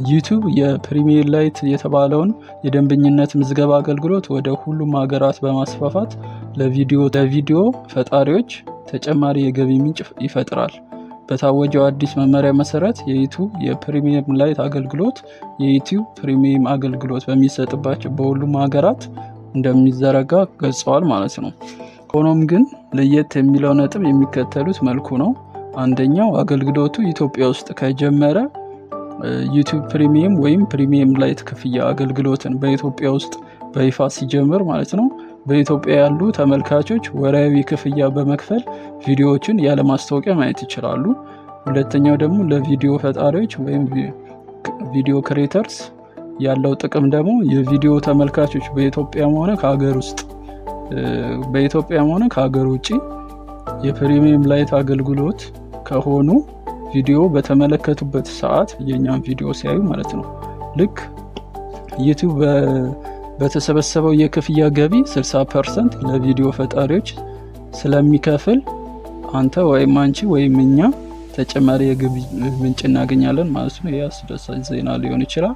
ዩቲዩብ የ Premium Lite የተባለውን የደንበኝነት ምዝገባ አገልግሎት ወደ ሁሉም ሀገራት በማስፋፋት ለቪዲዮ ፈጣሪዎች ተጨማሪ የገቢ ምንጭ ይፈጥራል። በታወጀው አዲስ መመሪያ መሰረት የዩቲዩብ የ Premium Lite አገልግሎት የዩቲዩብ Premium አገልግሎት በሚሰጥባቸው በሁሉም ሀገራት እንደሚዘረጋ ገልጸዋል ማለት ነው። ሆኖም ግን ለየት የሚለው ነጥብ የሚከተሉት መልኩ ነው። አንደኛው፣ አገልግሎቱ ኢትዮጵያ ውስጥ ከጀመረ፣ ዩቲዩብ Premium ወይም Premium Lite ክፍያ አገልግሎትን በኢትዮጵያ ውስጥ በይፋ ሲጀምር ማለት ነው፣ በኢትዮጵያ ያሉ ተመልካቾች ወርሃዊ ክፍያ በመክፈል ቪዲዮዎችን ያለ ማስታወቂያ ማየት ይችላሉ። ሁለተኛው ደግሞ ለቪዲዮ ፈጣሪዎች ወይም video creators ያለው ጥቅም ደግሞ የቪዲዮ ተመልካቾች በኢትዮጵያም ሆነ ከሀገር ውጭ የ Premium Lite አገልግሎት ከሆኑ ቪዲዮ በተመለከቱበት ሰዓት፣ የእኛን ቪዲዮ ሲያዩ ማለት ነው፣ ልክ ዩቲዩብ በተሰበሰበው የክፍያ ገቢ 60% ለቪዲዮ ፈጣሪዎች ስለሚከፍል አንተ ወይም አንቺ ወይም እኛ ተጨማሪ የገቢ ምንጭ እናገኛለን ማለት ነው። ይህ አስደሳች ዜና ሊሆን ይችላል።